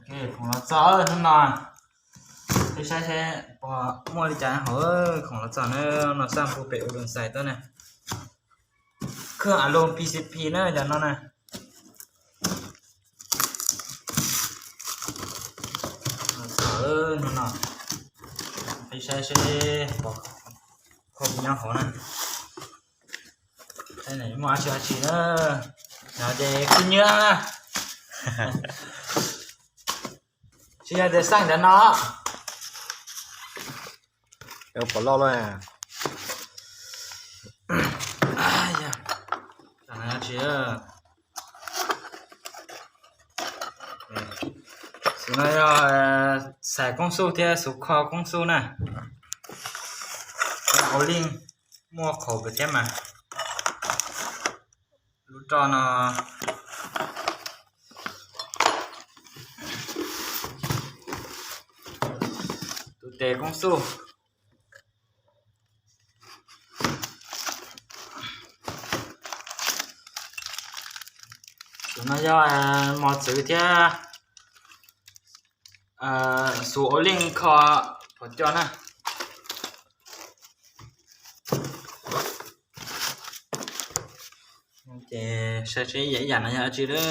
ເອີ ຂອງລາວເຈົ້າເອີຍ ນ້ອງນ້ອຍ ໄປໃຊ້ແທ້ ບໍ່ມົວດີໃຈເຮົາເອີຍ ຂອງລາວເຈົ້າເນີ ນ້ອງສາມຜູ້ເປໂອດົນໄຊໂຕນີ້ ເຄື່ອງອາລົມ ພີ ສິບ ພີ ເນີ ຈາກນັ້ນນະ ເອີ ນັ້ນນະ ໄປໃຊ້ເສຍ ບໍ່ ຄົບຍັງເຂົານະ ໃຊ້ໄດ້ໝົດ ອາຊີບ ອາຊີບເນີ ນາເດ ຄືເຍອະນະ ຊິໄດ້ສັ່ງເດີເນາະ. ເອີ ປະຫຼອກແລ້ວ ອາຍາ ສາມນາທີເດີ ເອີ ສາຍກົງຊູ ເທຍ ສຸກຄໍກົງຊູນະ ເອົາລິ້ງມົວເຂົ້າໄປແທ້ມາ. ລຸດຕໍ່ເນາະ ຕູເຕກົງຊູ ສຸນນະຍອດ ເອີ ໝໍ້ຈືເທຍ ເອີ ສູໂອລິງຂໍ ພໍຈອນນະ ໂອເຄ ໃຊ້ໃຊ້ຢ່ານະຍາຈິເດີ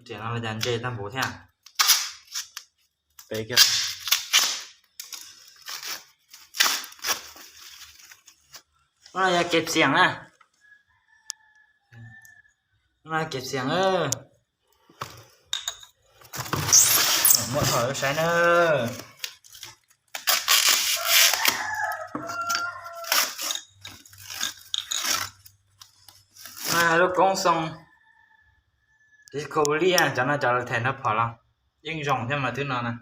ເຈນະລະຈັນເຈຕັມໂບແທ້ ເປັກ ວ່າຢ່າເກັບສຽງນະ ວ່າເກັບສຽງເອີ ໝົດເຂົ້າໃຊ້ເນີ ມາລູກກົງສົ່ງ Discovery ອາ ຈາກນັ້ນຈະແທນທັບພໍລະ ຍິງຊ່ອງທີ່ມາຖືນອນນະ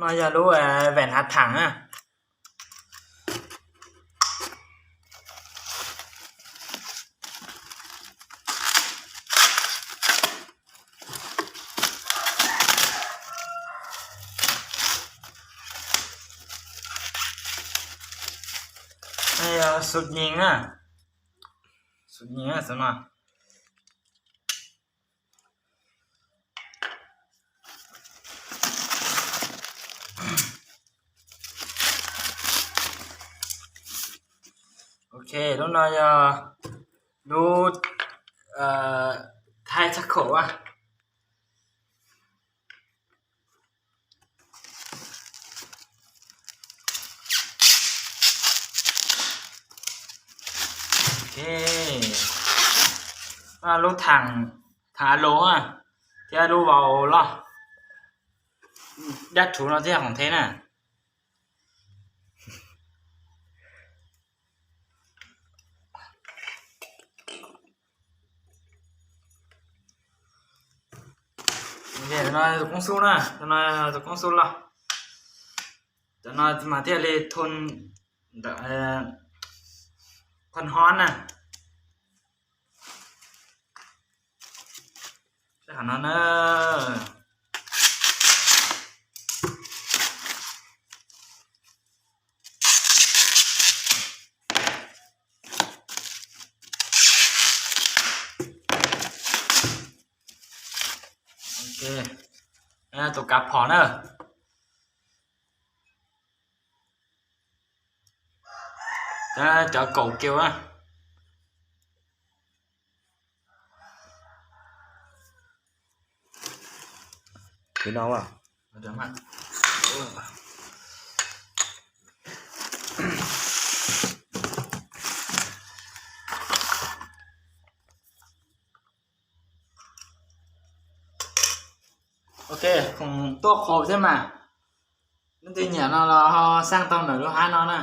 ມາຢາກຮູ້ ເອີ ແຫວນຮັດຖັງອະ ໃຫ້ເອົາສຸດຍິງອະ ສຸດຍິງອະ ສຸດມາ ໂອເຄ ລຸ້ນໜ້ອຍ ເອີ ດູ ເອີ ໄທສັກໂຄວະ ໂອເຄ ມາລຸຖັງ ທາໂລອະ ທີ່ອາລູເວົ້າລະ ຢາກຖືເນາະ ທີ່ຂອງແທ້ນະ ໂອເຄ ຕອນນີ້ຕົວກົງຊູນະ ຕອນນີ້ຕົວກົງຊູລະ ຕອນນີ້ມາທີ່ເລທົນ ເອີ ຄົນຮ້ອນນະ ໃສ່ຂະໜອນເດີ ໂອເຄ ແລ້ວຕົວກັບພໍເດີ ຈະ ຈະເກົາເກວນະ ເປັນເອົາວ່າ ເດີມາ ໂອເຄ ຂອງຕົວໂຄບໃຊ່ໄໝ ມັນຈະຫຍຽວເນາະ ແລ້ວເຮົາສ້າງຕໍ່ໜ້ອຍລູກຄ້າເນາະນະ